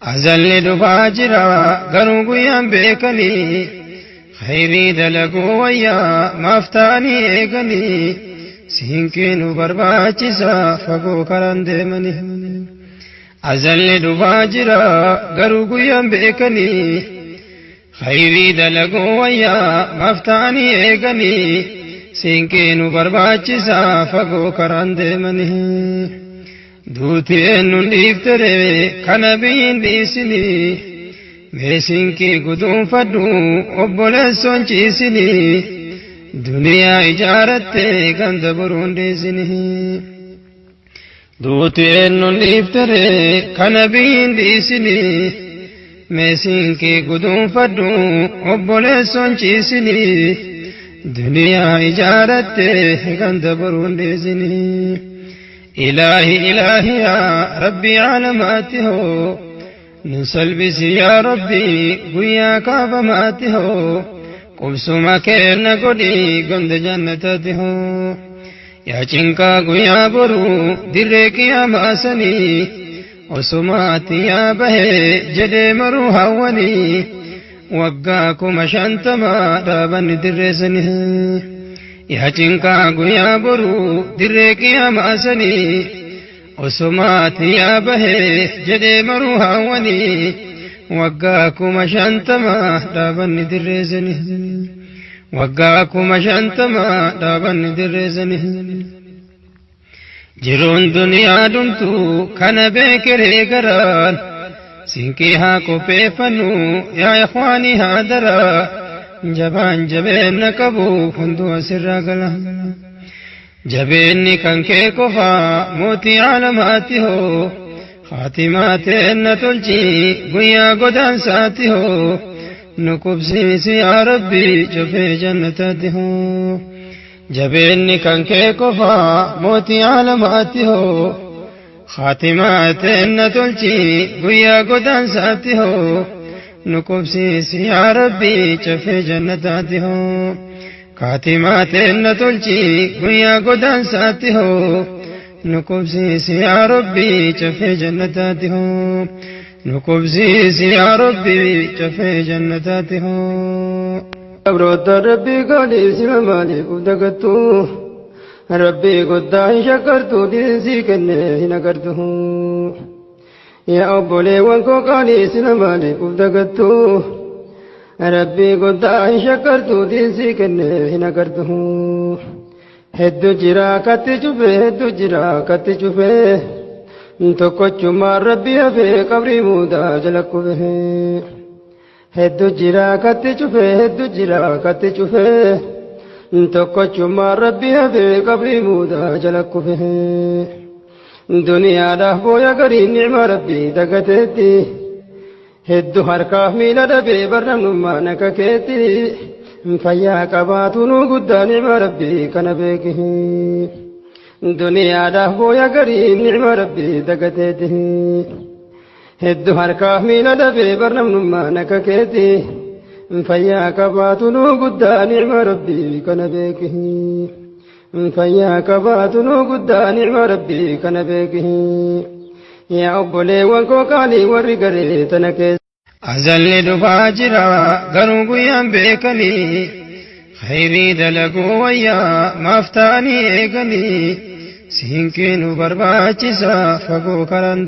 Azalli dhufaa jira garuu guyyaan beekanii khayrii dalaguu wayyaa maaf ta'anii eeganii siinqii nu barbaachisa fagoo karaan deemanii. Azalli dhufaa jira garuu guyyaan beekanii khayrii dalaguu wayyaa maaf ta'anii eeganii siinqii nu barbaachisa fagoo karaan deemanii. Duuti eenyuun dhiiftere kana biyyiin dhiisinii mee siinqii guduunfadhu obboleessoon ciisinii duniyaa ijaaratte ganda boruun dhiisinii. Duuti eenyuun dhiiftere kana biyyiin dhiisinii mee siinqii guduunfadhu obboleessoon ciisinii duniyaa ijaaratte ganda boruun dhiisinii. إلهي إلهي يا ربي علاماته نسلبس يا ربي قويا كافماته قبسما كيرنا قدي قند جنتاته يا چنكا قويا برو دريك يا ماسني وسماتي يا به جدي مرو هوني وقاكم شنتما دابن درسني yaa cinqaa guyyaa boruu dirree qiyaamaa sanii osomaati yaa bahee jedhee maruu haawwanii waggaa 50,000 dhaabanni dirreessanii waggaa 50,000 dhaabanni dirreessanii. Jiruun duniyaa dhumtu kana beekeree garaan sinqii haa qopheeffannu yaa ikhwaanii haa daraa. Jabaan jabeenna qabu hunduu asirraa gala. Jabeenni kan kee qofaa mootii caalamaatti hoo khaatimaa teenna tolchi guyyaa godaansaatti hoo nu qubsiisi yaa rabbi cufee jannataatti hoo. Jabeenni kan kee qofaa mootii caalamaatti hoo khaatimaa teenna tolchi guyyaa godaansaatti hoo. Nu qubsiisi yaa rabbi cafee jannataatti hoo kaatimaa teenna tolchi guyyaa godaansaatti hoo nu qubsiisi yaa rabbi cafee jannataatti hoo nu qubsiisi yaa rabbi cafee jannataatti hoo. Abroota rabbii gaalii sila maaliif uf dagattu rabbii guddaa hin shakkartu diinsii kenne hin agartu. Yaa obboleewwan koo qaalii sila maaliif uf dagattu rabbii guddaa hin shakkartu diinsii kenne hin agartu. Hedduu jira katti cufe hedduu jira katti cufe tokkochumaan rabbii hafee qabrii muudaa jala kufe. Hedduu jira katti cufe hedduu jira katti cufe tokkochumaan rabbii hafee qabrii muudaa jala kufe. Duniyaadhaaf booya garii nicma rabbii dagateetti hedduu harkaaf miila dhabee barnamnummaan akka keetti fayyaa qabaatu nu guddaa nicma rabbii kana beeki. Duniyaadhaaf booya garii nicma rabbii dagateetti hedduu harkaaf miila dhabee barnamnummaan akka keetti fayyaa qabaatu nu guddaa nicma rabbii kana beeki. Fayyaa qabaatu nu guddaa nicma rabbii kana beeki. Yaa obboleewwan koo qaalii warri garee tana keessa. Azalli dhufaa jira garuu guyyaan beekanii khayrii dalaguu wayyaa maaf ta'anii eeganii siinqii nu barbaachisa fagoo karaan.